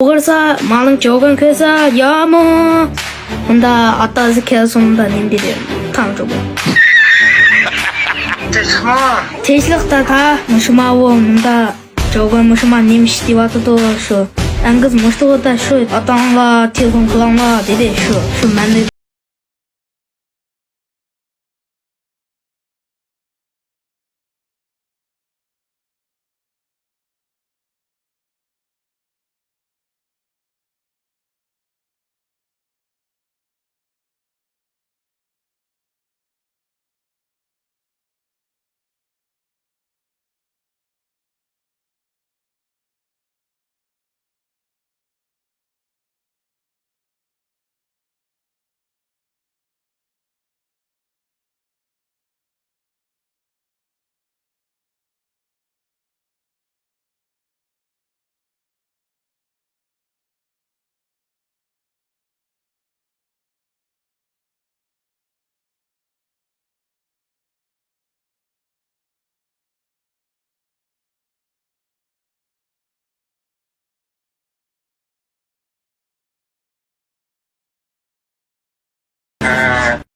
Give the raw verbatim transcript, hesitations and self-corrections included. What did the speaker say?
ئوغرىسا مالىڭ جوگان كۆرسە يامۇ. ئۇندا ئاتازى كەلسۇن ئۇندا نېمە دېدى؟ تاڭ جوگان. تىنچلىقمۇ؟ تىنچلىق تاتا. مۇشۇ ماۋۇ مۇندا جوگان مۇشۇ ما نېمە ئىش دېۋاتىدۇ شۇ. ئەڭگىز مۇشتۇغۇدا شۇ ئاتاڭلار تېلېفون قىلاڭلار دېدى شۇ. شۇ مەننى